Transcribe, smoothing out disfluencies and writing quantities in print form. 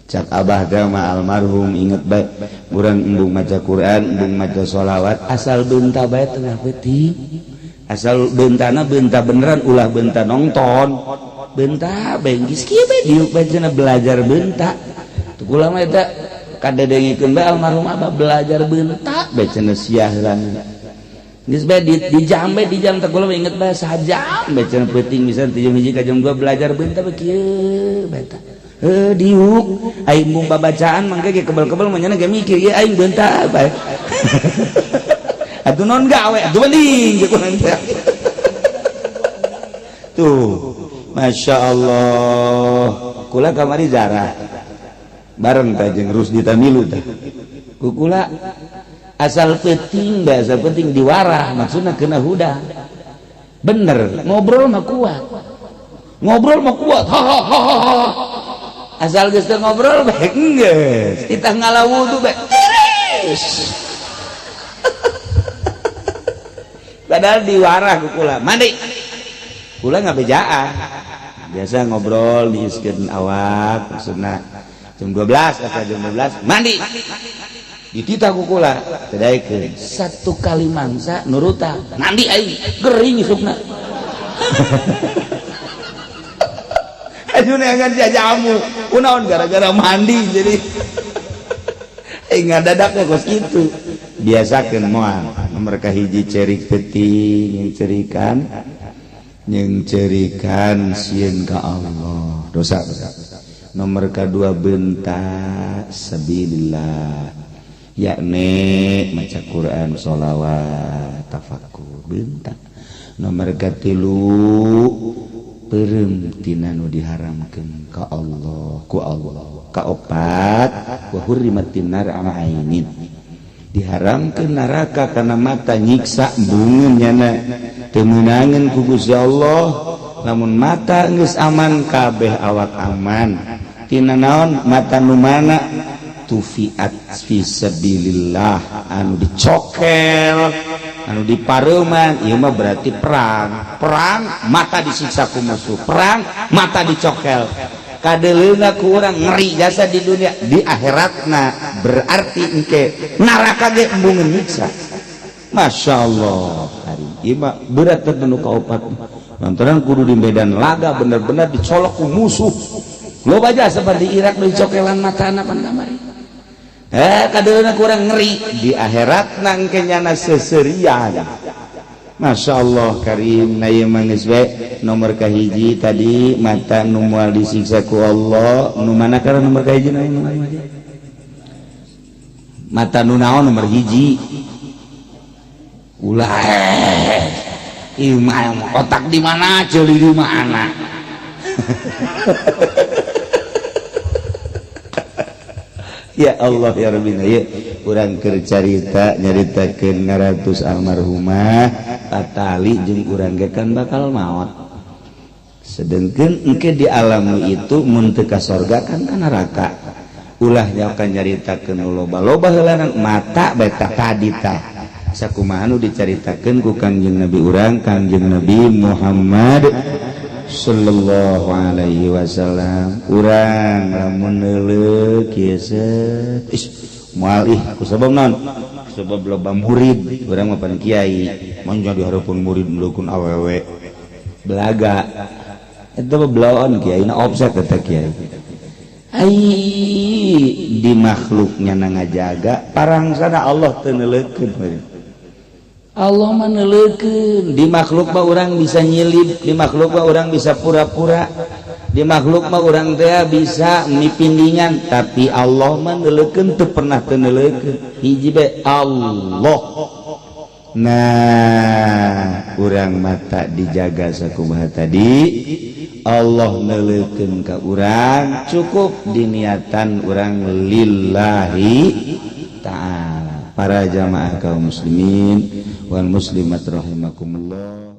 Cak abah teh mah almarhum inget bae urang embung maca Quran, embung maca sholawat, asal beunta bae tengah peuting. Asal beuntana beunta beneran ulah beunta nongton. Beunta bae geus kieu bae diuk bae cenah belajar beunta. Tuh kula mah eta kadadengikeun bae almarhum abah belajar beunta bae cenah siahran. Geus bae di jam bae di jam teh kula mah inget bae sajam bae cenah peuting misalnya ti jam 1 ka jam 2 belajar beunta bae kieu bae tah. Diuk aing mung babacaan mangke ge kebel-kebel mah nya ge mikir ieu aing beunta bae. Atuh non gawe atuh mending jeung urang teh. Tuh, Masya Allah. Kula kamari zarah. Bareng teh jeung Rusdi Tamilu teh. Ku kula asal penting bae, asal penting diwarah maksudna kena hudang. Bener, ngobrol mah kuat. Ngobrol mah kuat. Ha ha ha ha. Asal geus teu ngobrol bae geus. Kita ngala wudu bae. Tiris. Padahal diwarah ku kula. Mandi. Kula ngabejaan. Biasa ngobrol diiskeun awak maksudna jam 12 asal jam 12 mandi. Dititah ku kula teu daekeun. Satu kali mangsa nurutan. Mandi aing gering isukna. Aduh neangan jajamu kunaon gara-gara mandi jadi ngadadaknya kos kitu. Biasakeun moal nomor kahiji cerik peuting jeung cerikan sieun ka Allah dosa. Nomor kadua beunta sabilillah yakni maca Quran sholawat tafakur beunta. Nomor katilu peureum tina nu diharamkeun ka Allah ku Allah. Kaopat wa hurrimatin nar ala ainin diharamkeun neraka kana mata nyiksa bungeun nyana teu meunangeun ku Gusti Allah. Lamun mata geus aman kabeh awak aman. Tina naon mata nu mana tufiat fi sabilillah anu dicokel anu dipareuman ieu mah berarti perang. Perang mata disiksa ku musuh, perang mata dicokel. Kadeleuna ku urang ngeri jasa di dunia, di akhiratna berarti engke neraka ge embungeun nyiksa. Masya Allah, hari ieu mah berat teh nu kaopat. Lantaran kudu di medan laga bener-bener dicolok ku musuh. Loba jasa di Irak dicokelan matana pan kamari. Kadeleuna ku urang ngeri di akhiratna engke nyana seserian. Masya Allah karim. Na ieu mah geus we nomor kahiji tadi mata nu moal disiksa ku Allah nu mana karena nomor kahiji naon mata nu naon nomor hiji ulah ieu mah otak di mana ceuli di mana. Ya Allah ya Rabbi, ya urang keur carita nyaritakeun ngaratus almarhumah patali jeung urang ge kan bakal maot. Sedengkeun engke di alam itu mun teu ka sorga kan ka neraka. Ulah nyakan nyaritakeun loba-loba heulanan mata bae tah tadi tah. Sakumaha nu dicaritakeun ku Kangjeng Nabi urang Kangjeng Nabi Muhammad sallallahu alaihi wasallam. Urang lamun neuleuh kieu seut is moal ih ku sabab naon? Sebab loba murid urang mah pan kiai manja di hareupeun murid meuleukun awewe belaga eta mah bloon kiai na offset eta kiai. Ai di makhluknya na ngajaga parangsana Allah teu neuleukeun. Allah mah neuleukeun di makhluk mah urang bisa nyilip, di makhluk mah urang bisa pura-pura, di makhluk mah urang teh bisa mipindingan, tapi Allah mah neuleukeun teu pernah teu neuleukeun. Hiji bae Allah. Nah, urang mata dijaga sakumaha tadi Allah neuleukeun ka urang cukup diniatan urang lillahi ta'ala. Para jamaah kaum muslimin wal muslimat rahimakumullah.